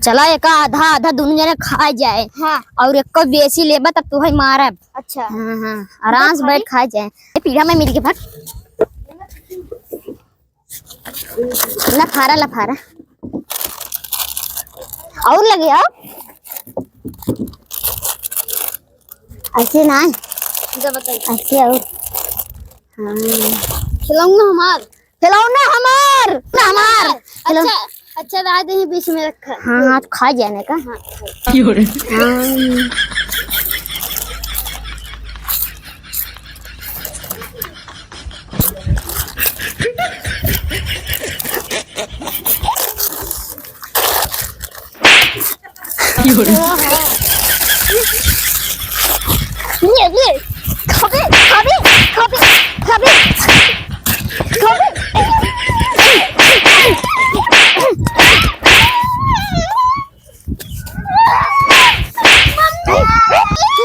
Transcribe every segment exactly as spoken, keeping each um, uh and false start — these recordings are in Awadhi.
चला, एक आधा आधा दुनू जने खा जाए। हाँ। और एक बेसी लेबा तब तुहई मारब। अच्छा। हाँ, हाँ, आराम से बैठ खा जाए। ए, पीढ़ा में मिल के भाग। लफारा, लफारा। और लगे आओ। ऐसे ना। ऐसे और। हाँ। खिलौना हमार। खिलौना हमार। ना हमार। अच्छा, अच्छा, रह दे, बीच में रखा। हाँ, हाँ, तो खा जाने का। हाँ, खा। हाँ। ये, ये, खाबे, खाबे, खाबे, खाबे, खाबे।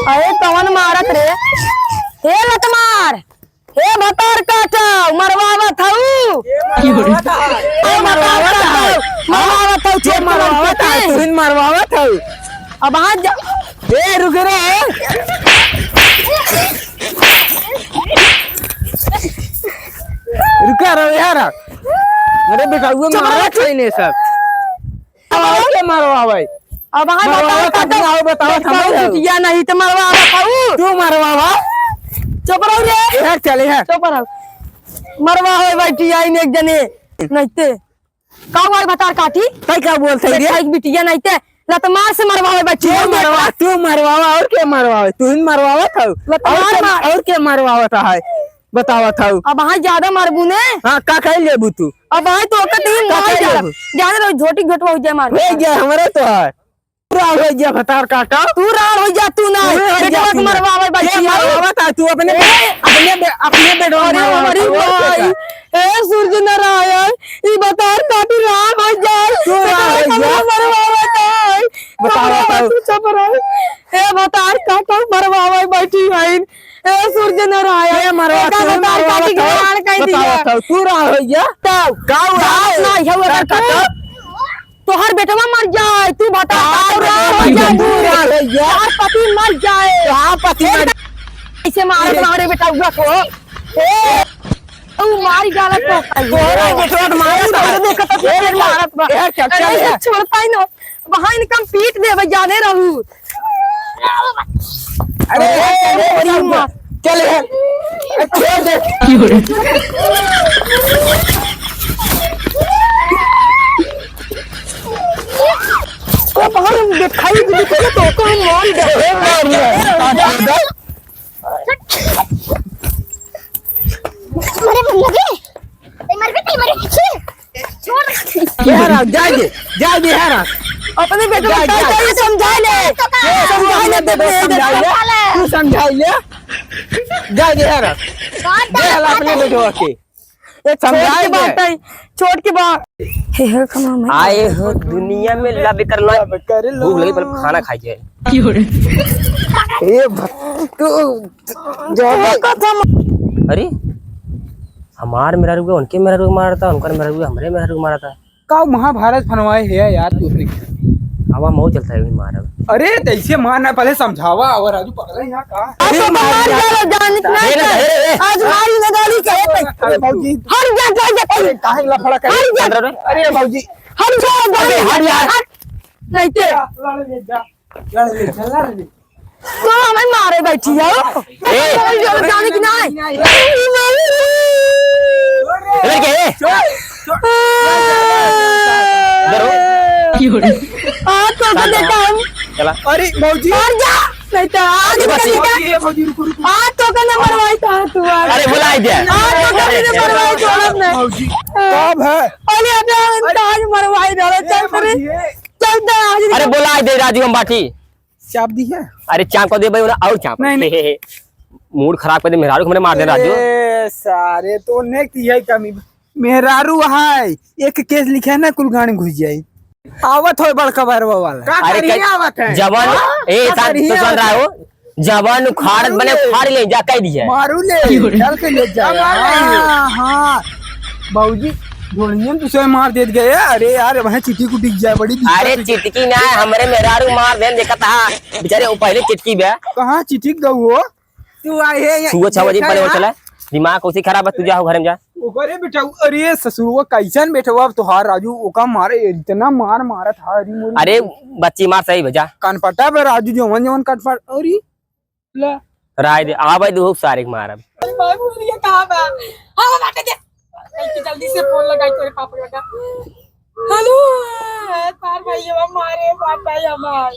अरे कौन मारत रे? हे लतमार, हे भतार काटा, मरवावत हऊ। के मरवावत है? हे भतार काटा, मरवावत हऊ, के चोट मरवावत है? करके। तुहिन मरवावत हऊ। अब आज जा। ए, रुक रे। रुका रहो यार। अरे बेटा, वो चुप रहो। मारत है इन्हें सब। और के मरवावे? अब हाँ, मरवावा बताओ, तब बताओ। ना हो, बताओ, बताओ, समझ आओ। बिटिया नहीं तो मरवावा खाऊ। तू मरवावा। चुप रहो रे। इधर चल, इधर। चुप रहो। मरवावे बैठी आई ने एक जने। नहीं ते। का हुआ भतार काटी? तै का बोलत है रे? बैठा एक बिटिया नहीं ते। लतमार से मरवावे बैठी तू आई ने। मरवा, तू मरवावा और के मरवावे? तू ही मरवावा था। लतमार और के, मार। और के मरवावा था है? बतावा था। अब हाँ ज्यादा मारबू ने। हाँ, का कह लेबू तू? अब भाई तो ओकर तीन का मार कहे जाब। हो? जाने रहो, झोटी झोटवा हो जाए मार। हो जाए, हमरे तो है। पूरा हो जाए, भतार काटा। तू राड़ हो जा, तू ना। तू हो जा, बेटवा तू के ना। मरवावे बैठी ये है। मरवावा था, तू अपने ए! बे-, अपने बे-, अपने बेटवा अरे मरवावा हमारी था, और माई। क्या? ए सूरज नारायण, ई भतार काटी राड़ हो जाए। तू राड़ हो बेटवा के जा। मरवावा था। बतावा बतावा था। तू चुप रहो। ए भतार काटा मरवावे बैठी है। ए सूरज नारायण, के मरवा, एका तू भतार मरवा काटी बताओ, के राड़ कह दिया। बताओ, बताओ, तू राड़ हो गया? तब का हुआ बात है? ना है, वो का अगर तू, काटा? तोहर बेटवा मर जाए, तू भतार का काटा, राड़ हो बेटवा जाए, तू तू। राड़ हो गया? तोहर पति मर जाए। कहाँ पति मर? ऐसे मारत ए। ना रे बेटा, उठा को। ए, तू मारी गालत को। तोहरा बेटवा तो मारत ए, है। देखत है, ए, मारत बा। ए, चल, चल, अरे, ए। छोड़ता ही ना। वहाँ इनका हम पीट देबे, जाने रहू। अरे, अरे, अरे, अरे, अरे, माँ। चल, ए, छोड़ दे। तो बाहर हम दिखाई भी नहीं तो, तो हम मार दे। ए, मार दे। अरे, बंद लगे। तै मरबे, तै मरबे। छी, छोड़। हेरा, जाए दे, जाए दे, हेरा। अपने बेटवा जा, का जा। चाहिए, समझा ले। तो का? ए, तू समझा ले, अपने बेटवा बेटवा समझा ले। समझा ले। तू समझा ले। जाए दे, हेरा। बात दे, हेरा, बात अपने है। बेटवा के। ए, छोट समझा के ले। बात है, छोट के बात। हे, हे, come on, man। आए हो दुनिया में love कर लो। Love कर लो। भूख लगी, पहले खाना खाई जाए। ए, भ-, तू अरे, हमार मेहरारू के उनके मेहरारू के मारता, उनकर मेहरारू के हमरे मेहरारू के मारता। का महाभारत फनवाए है यार तू अपने? हवा मऊ चलता है, मार अब। अरे, तैसे मार ना, पहले समझावा। और राजू पकड़ा यहाँ का? अरे, अरे, मार मार डालो, जान इतना ए, ना, है। ए, ए। आज मारी ना गाड़ी के। अरे, भौजी। हट जा, जा, जा। अरे, काहे लफड़ा करे? हट जा। अरे, भौजी। हट जा, अरे, हट यार। हट। नहीं ते। लड़ ले, जा। लड़ ले, चल, लड़ ले। तो हमें मारे बैठी है। ए! बोल, बोल, जाने की ना है। इधर क्या है? छोड़, छोड़। डरो। आ, तो का देता हम। चला। अरे, भौजी। और जा। नहीं तो आज अरे, बस निकल ये। जा। ये, भौजी, रुको, रुको। आ, तो का नंबर भाई था तू आज। अरे, बुलाई दे। आ, तो का अरे, नंबर भाई छोड़ब ना। भौजी, कब है? अरे, अबे, अरे। आज मरवाई डालो, चल ए, रे। भौजी, ए। चल दे आज। अरे, बुलाई दे, राजू, हम बाटी। चाप दी है? अरे चाप को दे भाई, उन्हें और चाप। नहीं, नहीं। मूड खराब कर दे, मेहरारू हमने मार दे राजू। ए, सारे तो ने की है कमी। मेहरारू है, एक केस लिखा है ना, कुल गाड़ी घुस जाई। आवत हो बड़का बरवा वाला। का अरे करिए क-, आवत है? जवान, हाँ? ए, का शांत, करिए तो सुन आवत रहा है? हो? जवान उखाड़ मारू बने ले। उखाड़ ले, जा कह दिया। मारू ले, चल के ले जा। हाँ, हाँ। भौजी, ढोड़ियन तो सही मार देत गए। अरे यार, वहाँ चिटिक उटिक जाए, बड़ी दिक्कत अरे है। चिटकी ना, हमरे मेहरारू मार देन, देखत हा। बेचारे वो पहले चिटकी बे। कहाँ चिटिक गऊ हो? तू आए है यहाँ छुआ छावा जी, देखा पहले वो यहाँ? चला। दिमाग उसी खराब है, तू जा हो घर में जा। ओकरे बेटा, अरे ससुरवा कैसन बेटवा अब तोहार राजू, ओका मारे इतना मार मारत हा, अरे मोरी। अरे बच्ची मार सही बे, जा। कान पटा बे राजू, जवन जवन काट पाट, अरे ला। राय दे, आ भाई, दुहुक सारे के मारब। अरे बाबू, ये कहाँ बा? हाँ, वो बाटे दे। जल्दी, जल्दी से फोन लगाई तोरे पापा का। हेलो, तार भाई, ये मारे, बाटा ये मार।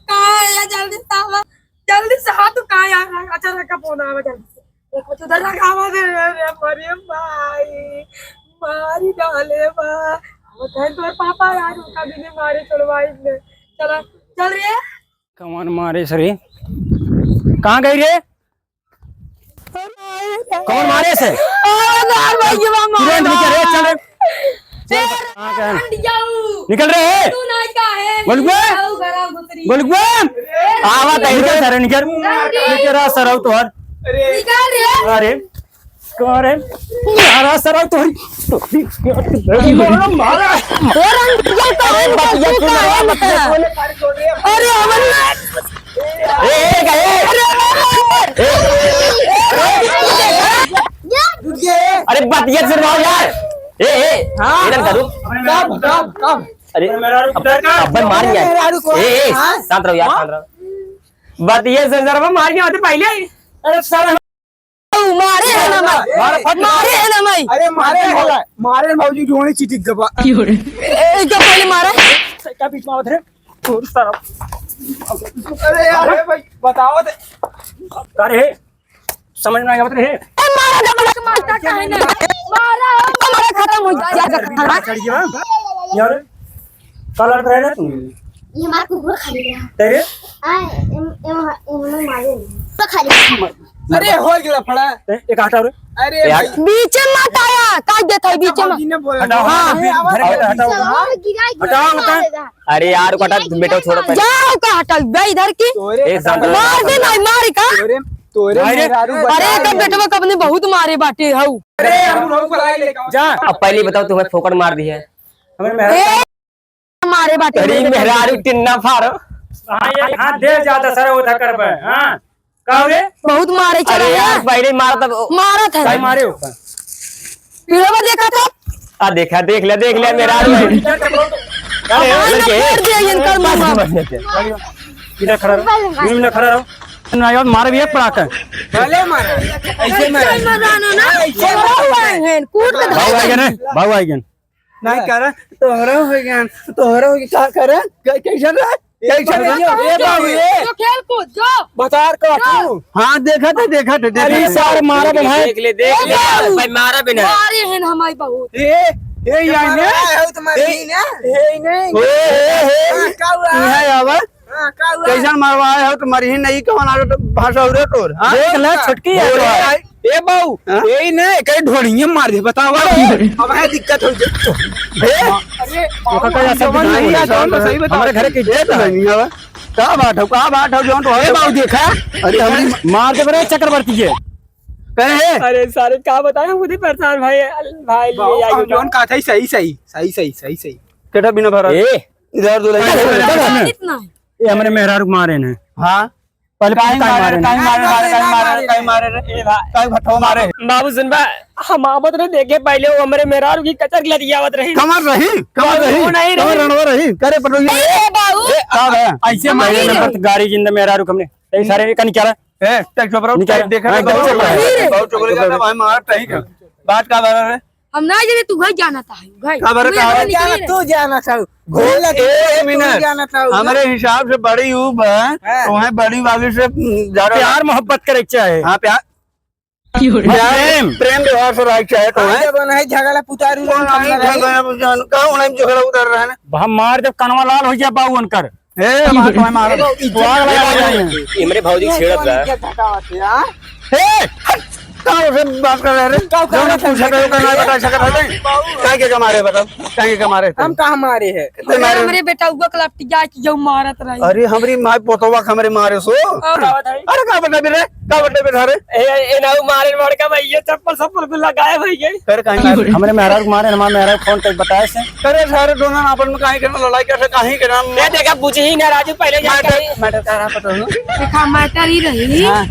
कहाँ है? जल्दी से आवा। जल्दी से हाथ तो कहाँ यार? अचानक का फोन आवा जल्दी से। देखो तो उधर लगा आवा दे रे, रे, मरे भाई। मारी डाले बा। वो कहे तोरे पापा यार, उनका भी नहीं मारे, छोड़वाई ने। चला, चल रे। कौन मारे से रे? कहाँ गई रे? कौन मारे से? अरे यार, भाई, ये मार तुरंत निकल रे, चल रे। चल, कहाँ का है? निकल रे। तू नहीं का है? बोल बे। जाऊ घरा घुसरी। बोल बे। ए, आवा तो निकल सारे, निकल। रंडी। निकल रहा सरऊ तोहर। निकल रे। अरे, कौन रे? मारा सरऊ तोहरी। मारा। ओ रंडिया, कौन अरे, बतिया तू सुन रहा, कौन बतिया सुन रहा। अरे, हमन ए, ए, ए, ए, ए, ए, अरे बतिया सुन रहा यार। ए, ए, हाँ। इधर करो। कब, कब, कब? अरे, मेरा रुक, अब, डर का? अब मार लिया। मेरा रुक, ए, ए, हाँ? शांत रहो यार, हाँ? शांत रहो। बतिया सुन रहा, मार गया होते पहले ही। अरे साला। मारे है ना मैं। मार, फट। मारे है ना मैं। अरे मारे है, मारे है। भौजी, ढोंढी चिटिक गबा। ए, ए, क्या पहले मारा? क्या बीच में आवत रे? तोर सारा। अरे यार, अरे भाई, बताओ दे। का रे? समझ में आवत रे? ए, मारा, डबल मारता काहे ना? मारा, मारा, खत्म हो गया। चढ़ गया? यार, का लड़ रहे रे तू? ये हमारा कुकुर खा लिया। तेरे? आ, एम, एम, एम, एम, मारे। तो खा लिया। अरे, हो गया फड़ा। ए, एक हाथ और। अरे यार। भाई। बीचे मत आया, काट देता है बीचे में। जी ने बोला। हटाओ, हाँ। हटाओ, अरे, हटाओ, आवाज हटाओ। गिरा, गिरा हटाओ, हटाओ। मारेगा। अरे यार, कटा, बेटा छोड़ो पहले। जाओ का हटाओ, बे इधर की। तोरे एक साथ मार दे, नहीं मार का। तोरे, तोरे भाई रे। मेहरारू अरे, बता का दे। बेटवा कब ने बहुत मारे बाटे हऊ। अरे, हम लोग को लाई लेके आओ। जा। अब पहले बताओ, तुम्हें फोकट मार दी है। हमें मेहरारू ए, मारे बाटे अरे, मेरे मेहरारू बेटे। टिन्ना फाड़ो। हाँ, ये हाथ दे ज्यादा सर उठा कर बे, हाँ? का हो रे? बहुत मारे चला अरे यार, यार। पहले मारा तब मारत है। कहीं मारे हो? पीढ़ा में देखा था? आ, देखा, देख ले, देख ले, मेहरारू है। अरे, हाँ, लड़के। ना फोड़ दिया इनकर मुंह। बस, बस, बस। इधर खड़ा रहो, इधर खड़ा रहो। ना यार, मारे भी एक पड़ाका। भले मारा, ऐसे मारा। ऐसे मारा ना, ऐसे मारा। कूट के भाऊ आइगन, भाऊ आइगन। नहीं करा, तोहरा हो गया, तोहरा हो गया, का करा? कै-, कैसन रहा? कैसन रहा? ए बाबू, ए। जो खेल कूद, जो। बता रहा का तू? हाँ, देखा था, देखा था, देखा अरे था। सार मारा बना है। देख ले, देख ले। ए बाबू। भाई मारा बिना। मारे हैं हमारी बहुत। ए, ए, यहाँ मारा ने? है, तुम्हारी ए, ही ना? ए, नहीं। ओ, ए, ए, हाँ, का हुआ? यहाँ आवा। हाँ, का हुआ? कैसन मरवाए हो, तुम्हारी ही नहीं, कौन आ रहा भाषा हो रे तोर, हाँ? देख ले, छोटकी है अरे, तो। ए बाऊ, हाँ? ए ने, कहीं ढोड़िए मार दे, बताओ। अरे, अब है दिक्कत हो जाए। ए? अरे, ओका का ऐसा जवान दिमाग नहीं है, है, जवान तो सही बताओ। हमारे घर के इज्जत है। नहीं है। का बात हो, का बात हो, जौन तो ए है। बाऊ, देखा? अरे, हम मार दे बरे चक्रवर्ती के। कहे? अरे, सारे का बताएं, खुद ही परेशान भाई, भाई, ले बाऊ, आई हम होगा। जौन कहा था, सही, सही, सही, सही, सही, सही। केटा बिना भरा? ए? इधर दो लड़की। इतना है। ये हमरे मेहरारू मारे ने। हाँ। पहले काहे काहे मारे, मारे, काहे मारे, काहे मारे, काहे मारे रे? ए भाई। काहे भट्ठो मारे? बाबू सुन बा, हम आवत रहे देखे पहले वो हमरे मेहरारू की कचर लगी आवत रही। कमर रही, कमर बाबू, रही, वो नहीं कमर रही। रणवा रही। करे पटोई। ए, बाबू। ए, का है? ऐसे मारे पहले नंबर गाड़ी जिंदा मेहरारू कमने। ए, सारे कन क्या रहा? ए, टैक्स पर निकाल। देखे हाँ, तो बहुत चुप रहा है। बहुत चुप रहा है। भाई मार टैक्स। बात का भरा रे? हम ना जाने, तू घर जाना था, घर। का भरा तू का? जाना, तू जाना था। घूम लगे, ए, तू मिनट। जाना था। हमरे हिसाब से बड़ी ऊ बा, हाँ। तो वहीं बड़ी वाली से, उम, ज्यादा प्यार मोहब्बत करे के चाहे। हाँ, प्यार। प्रेम। प्रेम व्यवहार से रहे के चाहे तो आज है। जब नहीं झगड़ा पुतारू कौन रंग आई करना है। झगड़ा पुतारू, कौन आई झगड़ा उतार रहा है ना? हम मार जब कनवा लाल हो जाए बाबू उनकर। ए, मार, मार, मार। इज्जत वाह, वाह, वाह, वाह। इमरे भौजी छेड़त बा। इज्जत हटावत है, हाँ? ए, हट। का उसे बात कर रहे रे? का, का जौन बात पूछा कर रहे? का, का बता सकत है? काहे के मारे बताओ? काहे के मारे थे? हम कहाँ मारे हैं? अरे, मारे? हमरे बेटा उगो के लपटिया के जो मारत रही। अरे, हमरी माई पोतवा के हमरे मारे सो। का बात है? अरे, का बता बे रे? का बता बे रे? ए, ए, ना मारे बड़का भैया, चप्पल सप्पल पे लगाए भैया। कर काहे मारे? हमरे मेहरारू के मारे, हमारे मेहरारू फोन पे बताए से। करे सारे दोनों आपन में काहे के लड़ाई करते, काहे के नाम ए, देखा, बुझी ही ना राजू, पहले जा मैटर, कहीं। मैटर का रहा पता हो? देखा, मैटर ही रही हाँ।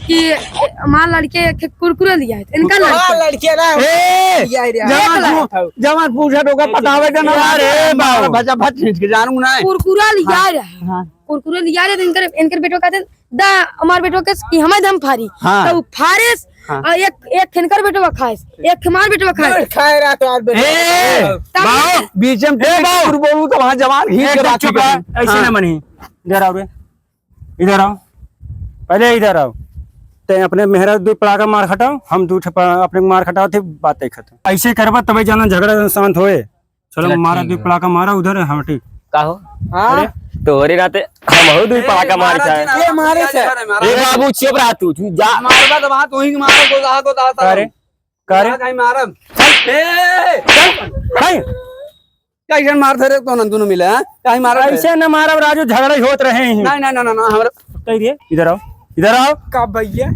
कि हमार लड़के एक कुरकुरा लिया है, इनका हाँ, लड़के। लड़के ना। ए, लिया है रे। जवान एक लाख। पू-, जवान पूछा तो का पटावे के ना। अरे, बाबा। बचा भट खींच के जानू ना। कुरकुरा लिया हाँ। रहा। हाँ। कुरकुरा लिया रहा, इनकर, इनकर बेटो कहते, "दा, हमार बेटो के कि हमें दम फारी।" हाँ। तो फारिस हाँ। और एक, एक खेनकर बेटवा खाइस, एक हमार बेटवा खाइस। बस खाए रहा तो आज बेटवा। ए, तब बाऊ, बीच में ए, बाऊ। कुछ बोलू तो वहाँ जवान घींच के एकदम बात चुप रह, करी। ऐसे हाँ। ना मनी। इधर आओ रे, इधर आओ, पहले इधर आओ। ते अपने मेहरा दुई पड़ाका मार खटाओ, हम दू ठे प-, अपने मार खटाओ थे, बात खत्म। ऐसे करबा तबे जाना झगड़ा शांत होए। चलो, चलो, मारा, ठीक दुई है। पड़ाका मारा उधर, हाँ, ठीक। का हो? हाँ? अरे? तोहरे नाते हमहू दुई ए, पड़ाका मार मारा चाहे। जी ना, ए, मारे से। ए, बाबू, चुप रहा तू, तू जा। मारबा तो वहाँ तू ही मारो, गोदा, गोदा, गोदा। अरे, का रे? कहीं मारब। चल। ए, ए, ए, चल। कहीं। कैसन मार धरे तो नंदू मिले, हाँ? कहीं मारब। ऐसे न मारब राजू, झगड़ा ही होत रहे हैं। नहीं, नहीं, नहीं, नहीं, नहीं, हमरा कही रे, इधर आओ, इधर आओ। का भैया?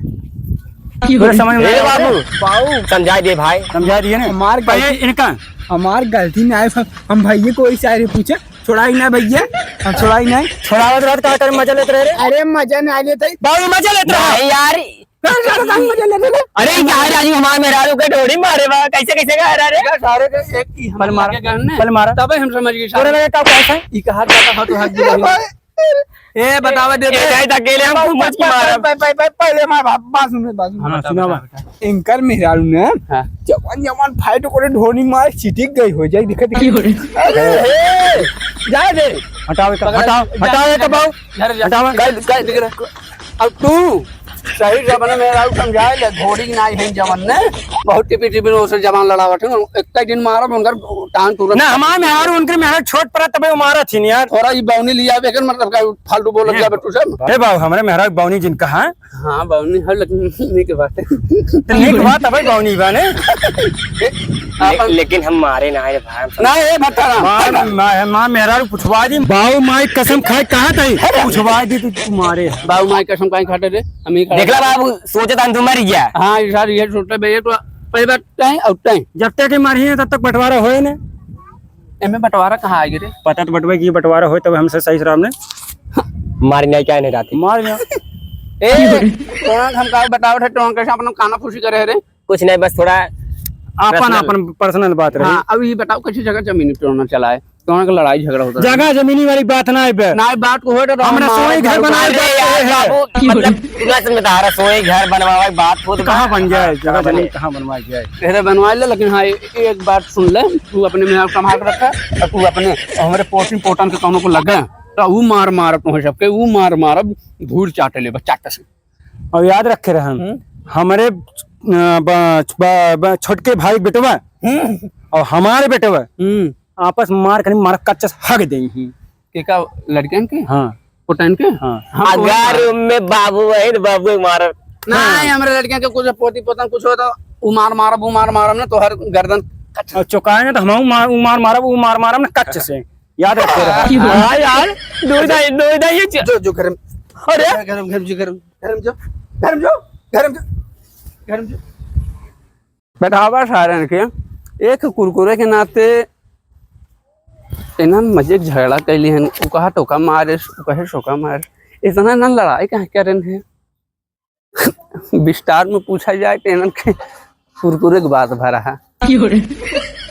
पूरा समझ में ए आया? बाबू, बाबू। समझा दे भाई। समझा दिए ना? हमार पहले गलती, इनका। हमार गलती में आए, हम, हम भैया को इशारे पूछे, छोड़ाई ना भैया, हम छोड़ाई ना। छोड़ावत रहत का करे, मजा लेत रहे रे। अरे मजा ना लेत है। बाबू मजा लेत रहा। नहीं यार। अरे, अरे, अरे, अरे, अरे, अरे। अरे, यार, आज हमार मेहरारू के ढोड़ी मारे बा। कैसे, कैसे कह रहा रे? यार, सारे के एक ही हम पल मारा, लगे गन ने। पल मारा। तबे हम समझ गए तोरे सारे। लगे का पैसा? ई कहा जाता हाथ हाथ दिया। ए, बतावा दे ए, दे। जाए त अकेले हम घूमत की मारब। पहले, पहले, पहले, पहले हमार बात, बात सुन, बात सुन। हाँ, बताओ, सुनावा। बताओ, बताओ। इनकर मेहरारू ने हाँ। जवान, जवान फाइट करे ढोनी मार चिटिक गई हो जाए, दिखा, दिखा। अरे, हे, जा दे। हटाओ, पकड़, हटाओ, जा, हटाओ, जा, ये तो जा, बाबू। जा, जा। हटाओ। कल, कल, अब तू सही जमाने में राउर समझाए ले, घोड़ी नाई है जवन ने, बहुत टिपी टिपी ओसे जवान लड़ावत है, एक दिन मारब उनकर टांग टूटत। ना, हमार मेहरारू उनकर मेहरारू छोट पड़ा तबे वो मारत ही नहीं यार। थोड़ा ई बौनी लिया, बेकर मतलब का फालतू बोलत हे, जाबे तू सब। हे बाबू, हमरे मेहरारू बौनी जिन कहा। हाँ, बौनी है, लेकिन नहीं के बात है। तो नहीं के बात, तबे बौनी बा ने। ले-, लेकिन हम मारे ना है भाई, हम ना, ए, भत्ता ना। मार, मार, मार मेहरारू पुछवा दी। बाऊ माई कसम खाए कहा था, पुछवा दी तू, तू मारे है। बाऊ माई कसम काहे खाते रे? हम ही खाते। देखला बाबू, सोचे था तू मर गया। हाँ, ये सारी ये सोचते बे, ये तो पहले बात तय और तय। जब तक ये मरी है, तब तक बंटवारा होए ने। एमे बंटवारा कहाँ आएगी रे? पता तो बंटवे की बंटवारा होए, तब हमसे सही शराब ने। मार नहीं क्या नहीं रहती। मार नहीं। ए, तोरा हम का बतावत है, तोरा कैसे अपना काना फूसी करे रे? कुछ नहीं, बस थोड़ा आपन, personal। आपन personal बात रही। हाँ, अब ये बताओ, कैसी जगह जमीन पे होना चला है, कौन का लड़ाई झगड़ा होता है? जगह जमीनी वाली बात ना है बे। ना, बात को होता तो हम हमारा रसोई घर बना अरे यार, बाबू, मतलब, पूरा से में तो रसोई घर बनवावे की बात होत कहाँ बा? बन जाए? हाँ, जगह कहाँ जमीन बने? कहाँ बनवा जाए? अरे, बनवा ले, लेकिन हाँ, ए-, एक बात सुन ले, तू अपने में संभाल के रखा, और तू अपने, और हमारे पोती पोतन के कौनो को लगे, तो वो मार मारब, तुम्हें सबके, वो मार मारब, धूल चाटे ले, बस चाटे से। और याद रखे रहन, हम्म। हमरे, अ, ब-, ब-, ब-, छोटके भाई के बेटवा हम्म। और हमारे बेटवा हम्म। आपस में मार करी, मार कच्चा से हग देई ही। के का, लड़कन के? हाँ। पोतन के? हाँ। हम अगर में बाबू है तो बाबू मारब। नहीं, हाँ। हमरे लड़कन के कुछ पोती पोतन कुछ हो तो उ मार मारब, उ मार मारब ना, तोहर गर्दन कच्चा। और चौकाए ना तो हम उ मार, उ मार मारब, उ मार मारब ना कच्च से। याद रखे रहा। हाँ यार, दो इधर, दो इधर ये च-, जो, जो घर में। अरे। घर में, घर में जो, घर में, घर में जो, घर में जो, घर में जो, घर में जो। बैठावा सारन के, एक कुरकुरे के नाते इन्हन मजे के झगड़ा कैली हन। उ कहा टोका मारे, उ कहे सोका मारे। इतना ना लड़ाई काहे करन है? विस्तार में पूछा जाए तो इन्हन के कुरकुरे के बात भरा है।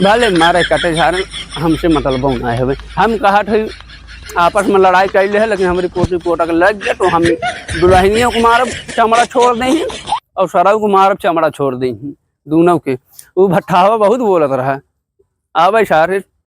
भले मारे कटे झारे, हमसे मतलब ना हवे। हम कहत है आपस में लड़ाई कैले है, लेकिन हमरी पोती पोता के लग गए तो हम दुल्हनियों को मारब, चमड़ा छोड़ दे हैं, और सरऊ को मारब, चमड़ा छोड़ दे हैं, दोनों के। वो भट्ठावा बहुत बोलत रहा। आवे सारे